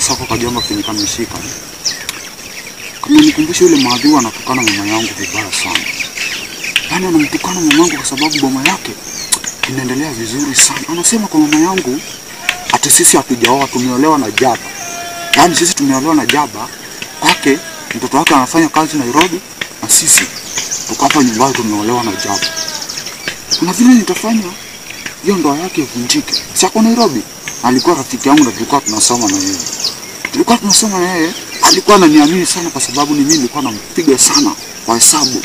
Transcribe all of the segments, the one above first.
Sasa kwa jambo kenye kameshika. Kama nikumbushe yule maadui anatukana mama yangu vibaya sana. Yaani anamtukana mama yangu kwa sababu boma yake inaendelea vizuri sana. Anasema kwa mama yangu ati sisi hatujaoa, tumeolewa na Jaba. Yaani sisi tumeolewa na Jaba, kwake mtoto wake anafanya kazi Nairobi na sisi tuko hapa nyumbani tumeolewa na Jaba. Kuna vile nitafanya hiyo ndoa yake ivunjike. Si ako Nairobi? Alikuwa rafiki yangu na tulikuwa tunasoma na yeye. Tulikuwa tunasoma na yeye, alikuwa ananiamini sana kwa sababu ni mimi nilikuwa nampiga sana kwa hesabu.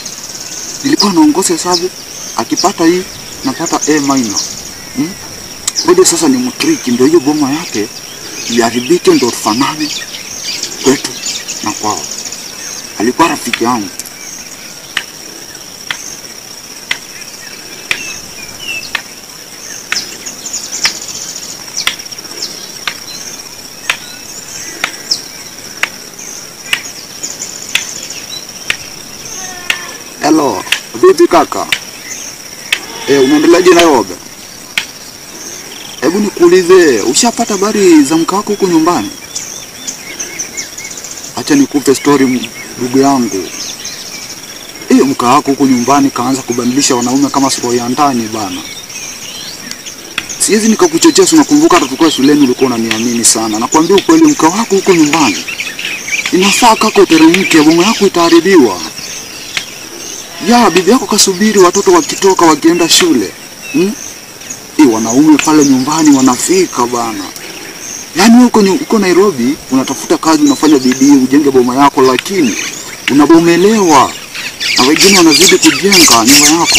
Nilikuwa naongoza hesabu, akipata hii napata A minor. Ngoja sasa ni mtriki ndio hiyo boma yake iharibike ndio tufanane kwetu na kwao. Alikuwa rafiki yangu. Hello, vipi kaka? Unaendeleaje Nairobi? Hebu nikuulize, ushapata habari za mke wako huko nyumbani? Acha nikupe story ndugu yangu. Mke wako huko nyumbani kaanza kubadilisha wanaume kama suruali ya ndani bana. Siwezi nikakuchochea, unakumbuka hata tulikuwa shuleni ulikuwa unaniamini sana. Nakwambia ukweli, mke wako huko nyumbani inafaa kaka uteremke, boma yako itaharibiwa. Ya, bibi yako kasubiri watoto wakitoka wakienda shule. Wanaume pale nyumbani wanafika bana. Yaani uko Nairobi unatafuta kazi, unafanya bidii ujenge boma yako, lakini unabomelewa na wengine wanazidi kujenga nyumba yako.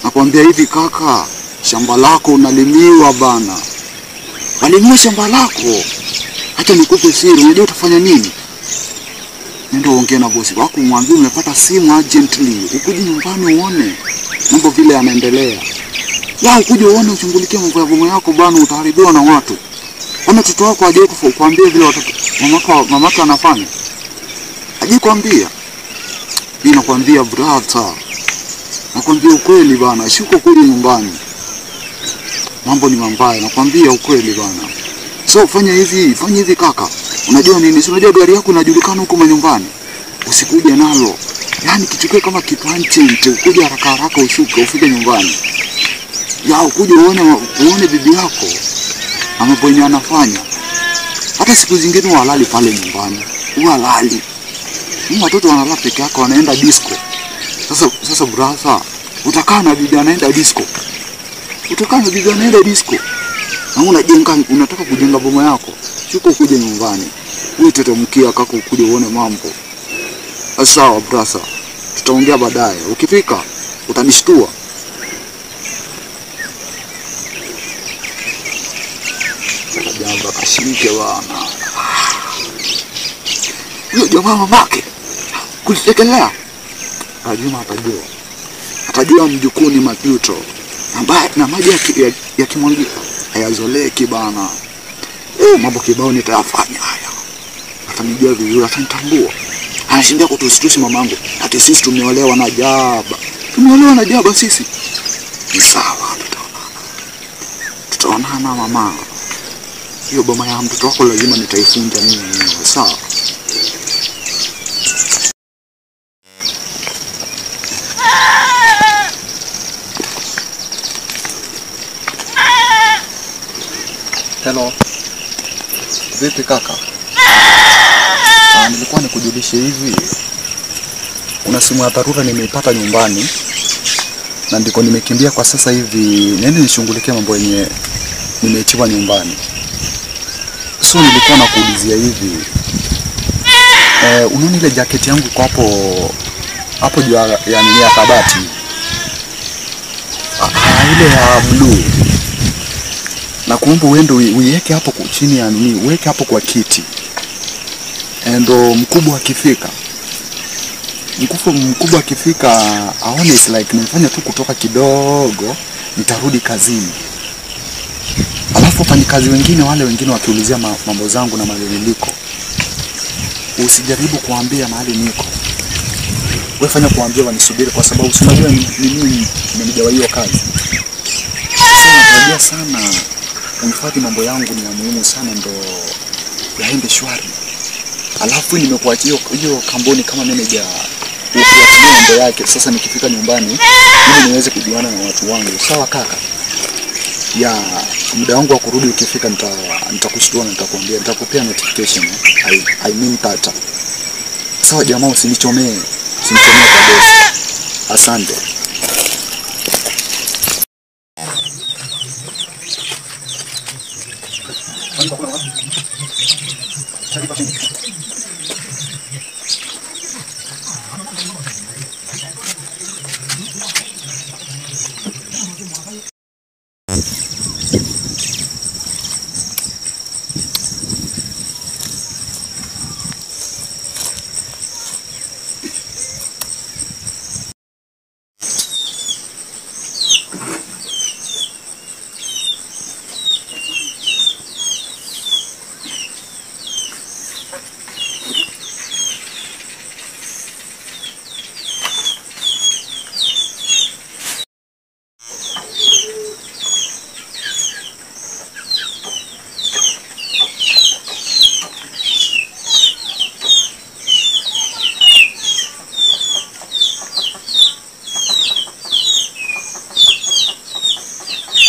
Nakwambia hivi kaka, shamba lako unalimiwa bana. Walimiwa shamba lako. Acha nikupe siri, unajua utafanya nini? Nenda uongee na bosi wako, mwambie umepata simu urgently. Ukuje nyumbani uone mambo vile yanaendelea. Ya ukuje uone uchungulikie mambo ya boma yako bana, utaharibiwa na watu. Kama mtoto wako aje kukuambia vile watoto mamako anafanya. Aje kuambia. Mimi nakwambia brother. Nakwambia ukweli bana, shuko kule nyumbani. Mambo ni mabaya, nakwambia ukweli bana. So fanya hivi kaka. Unajua nini? Si unajua gari yako inajulikana huko manyumbani. Usikuje nalo. Yaani kichukue kama kitu urgent, ukuje haraka haraka ushuke ufike nyumbani. Ya ukuje uone bibi yako ambapo yeye anafanya. Hata siku zingine walali pale nyumbani. Walali. Watoto wanalala peke yako wanaenda disco. Sasa brother, utakaa na bibi anaenda disco. Utakaa na bibi anaenda disco. Na unajenga, unataka kujenga boma yako. Shuka ukuje nyumbani. Wewe tetemkia kaka ukuje uone mambo. Sawa brother. Tutaongea baadaye. Ukifika utanishtua. Jambo kashike bana. Huyo jamaa mamake kulitekelea. Lazima atajua. Atajua mjukuu ni majuto. Ambaye na maji yakimwagika hayazoleki bana. Mambo kibao nitayafanya haya. Atanijua vizuri, atanitambua. Anashinda kutusitusi mamangu. Ati sisi tumeolewa na Jaba. Tumeolewa na Jaba sisi. Ni sawa, tutaonana. Tutaonana mama. Hiyo boma ya mtoto wako lazima nitaifunja mimi mwenyewe. Sawa. Hello. Vipi kaka? Nilikuwa nikujulishe hivi. Kuna simu ya dharura nimeipata nyumbani na ndiko nimekimbia kwa sasa hivi. Nende nishughulikie mambo yenye nimeachiwa nyumbani. So nilikuwa nakuulizia hivi. Unaona ile jacket yangu kwa hapo juu ya nini ya kabati? Ile ya blue. Na kuomba uende uiweke hapo chini ya nini, uweke hapo kwa kiti. Ndo mkubwa akifika. Mkubwa akifika aone it's like nimefanya tu kutoka kidogo, nitarudi kazini. Alafu wafanyikazi wengine wale wengine wakiulizia mambo zangu na mahali niliko, usijaribu kuambia mahali niko. Wewe fanya kuambia wanisubiri kwa sababu si unajua ni mimi nimejawa hiyo kazi. Sasa natarajia sana uhifadhi mambo yangu ni ya muhimu sana ndo yaende shwari. Alafu nimekuachia hiyo kampuni kama manager ufuatilie mambo yake. Sasa nikifika nyumbani ili niweze kujuana na watu wangu. Sawa kaka? Ya muda wangu wa kurudi ukifika nitakushtua na nitakwambia, nitakupea notification. I mean tata. Sawa jamaa, usinichomee. Usinichomee kabisa. Asante.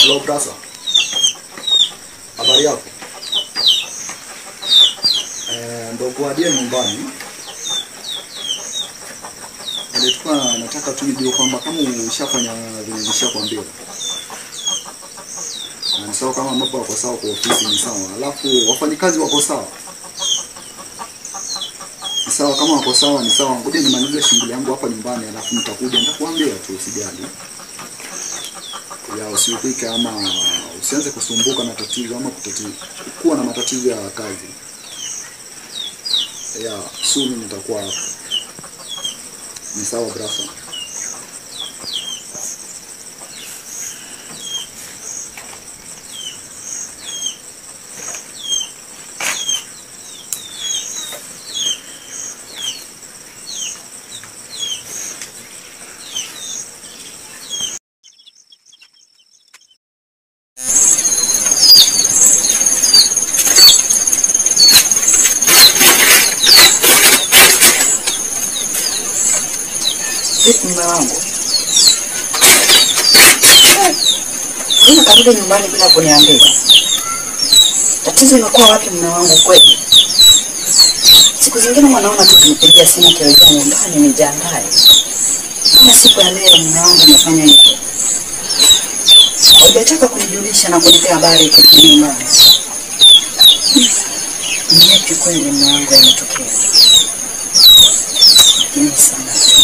Hello brother. Habari yako? Ndo kuadia nyumbani. Nilikuwa nataka tu nijue kwamba kama ushafanya vile nilishakwambia. Na sawa kama mambo yako sawa kwa ofisi ni sawa. Alafu wafanyikazi wako sawa. Ni sawa kama wako sawa ni sawa. Ngoja nimalize shughuli yangu hapa nyumbani alafu nitakuja nitakuambia tu, usijali. Ya usiupike ama usianze kusumbuka na tatizo ama kuwa na matatizo ya kazi. Ya soon nitakuwa hapo. Ni sawa brasa. Mume wangu, mbona karudi nyumbani bila kuniambia? Tatizo imekuwa wapi mume wangu kweli? Siku zingine mwanaona tu kunipigia simu kirejea nyumbani nijiandae. Mbona siku ya leo mume wangu umefanya hivyo? Hujataka kunijulisha na kunipea habari kurudi nyumbani. Ni yapi kweli mume wangu yametokea? Lakini sana tu.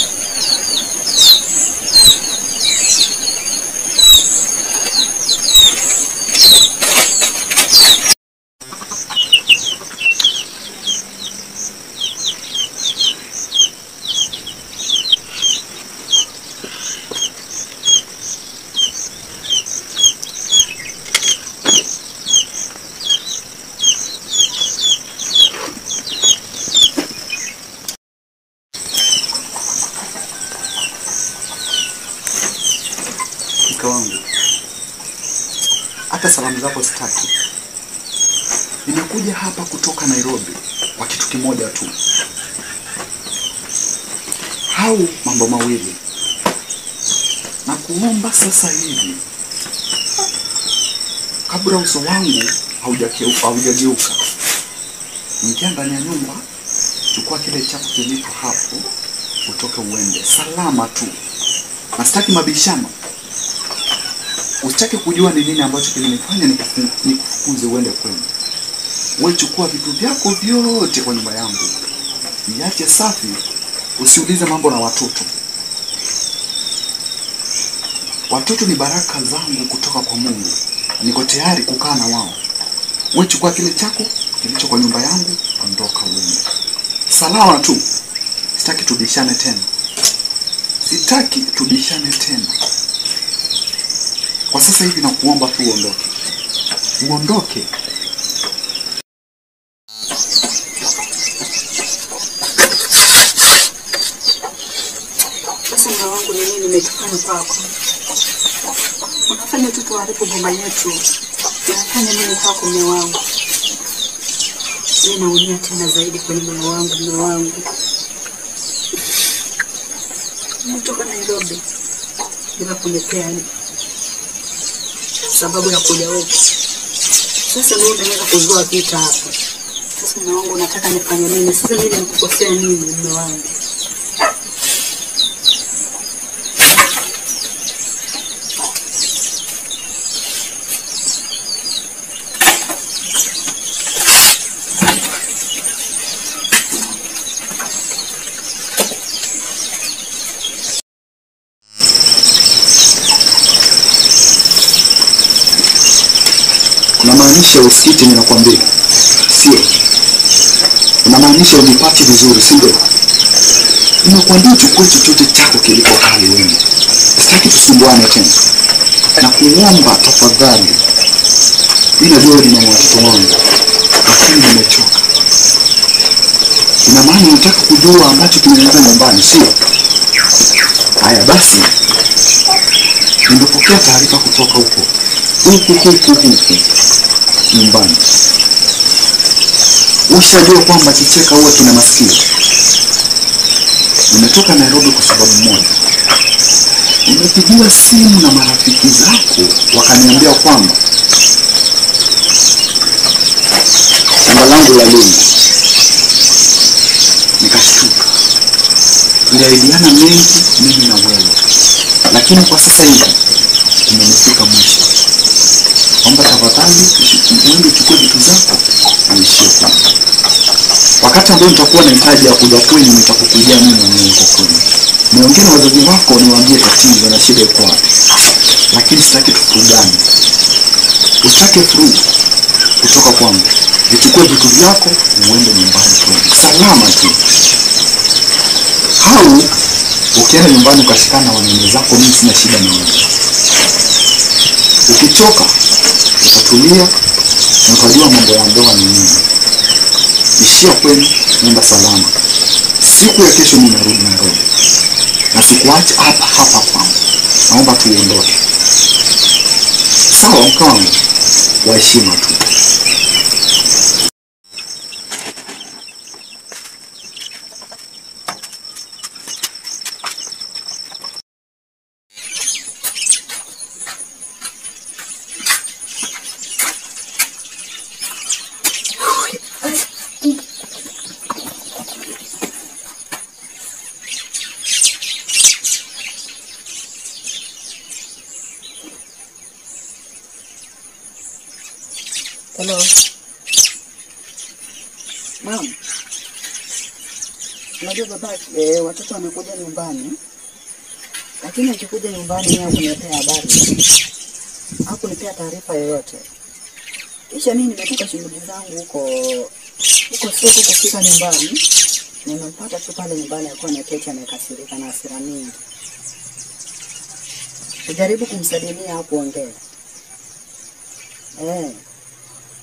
Mke wangu, hata salamu zako sitaki. Nimekuja hapa kutoka Nairobi kwa kitu kimoja tu, au mambo mawili. Na kuomba sasa hivi, kabla uso wangu haujageuka, ingia ndani ya nyumba, chukua kile chako kilicho hapo, utoke uende salama tu. Na sitaki mabishano. Usitaki kujua ni nini ambacho kilinifanya nikufukuze uende kwenu. Wewe chukua vitu vyako vyote kwa nyumba yangu, niache safi, usiulize mambo na watoto. Watoto ni baraka zangu kutoka kwa Mungu. Niko tayari kukaa na wao. Wewe chukua kile chako kilicho kwa nyumba yangu, ondoka uende salama tu. Sitaki tubishane tena. Sitaki tubishane tena. Kwa sasa hivi nakuomba tu uondoke. Uondoke. Sasa mume wangu, ni nini nimekifanya kwako? Unafanya tu tuharibu boma yetu. Unafanya nini kwako mume wangu? Mimi naumia tena zaidi kwenye moyo wangu, mume wangu. Nimetoka Nairobi bila kunipea sababu ya kuja huku. Sasa mimi naweza kuzua vita hapa. Sasa mume wangu, nataka nifanye nini? Sasa mimi nimekukosea nini mume wangu? Unamaanisha usikiti ninakwambia, sio? Unamaanisha unipate vizuri, si ndio? Nimekuambia uchukue chochote chako kiliko hali wewe. Sitaki tusumbuane tena. Na kuomba tafadhali. Mimi najua wewe ni mama watoto wangu, lakini nimechoka. Ina maana unataka kujua ambacho kimeleta nyumbani, sio? Haya basi, nimepokea taarifa kutoka huko huku huku huku nyumbani. Ushajua kwamba kicheka huwa kina masikio. Nimetoka Nairobi kwa sababu moja. Nimepigiwa simu na marafiki zako wakaniambia kwamba shamba langu la lima. Nikashtuka. Tuliahidiana mengi mimi na wewe, lakini kwa sasa hivi tumefika mwisho. Omba tafadhali uende uchukue vitu zako uishie kwangu. Wakati ambao nitakuwa nahitaji ya kuja kwenu, nitakukujia mimi mwenyewe kwa kwenu. Niongee na wazazi wako niwaambie tatizo na shida iko wapi. Lakini sitaki tufurugane. Usitake furugu kutoka kwangu. Vichukue vitu vyako uende nyumbani kwenu. Salama tu. Au ukienda nyumbani ukashikana na wanaume zako, mimi sina shida na wewe. Ukichoka utatulia na utajua mambo ya ndoa ni nini. Ishia kwenu, nenda salama. Siku ya kesho mimi narudi Nairobi. Na sikuacha hapa hapa kwangu. Naomba tu uondoke. Sawa mke wangu, wa heshima tu. Hello. Mom. Unajua baba, watoto wamekuja nyumbani. Lakini akikuja nyumbani yeye hakunipea habari. Hakunipea taarifa yoyote. Kisha mimi nimetoka shughuli zangu huko soko kufika nyumbani. Nimempata tu pale nyumbani alikuwa ameketi amekasirika na hasira mingi. Kujaribu kumsalimia au kuongea.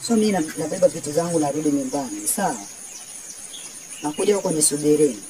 So mimi nabeba vitu zangu narudi nyumbani, sawa? Nakuja huko nisubirini.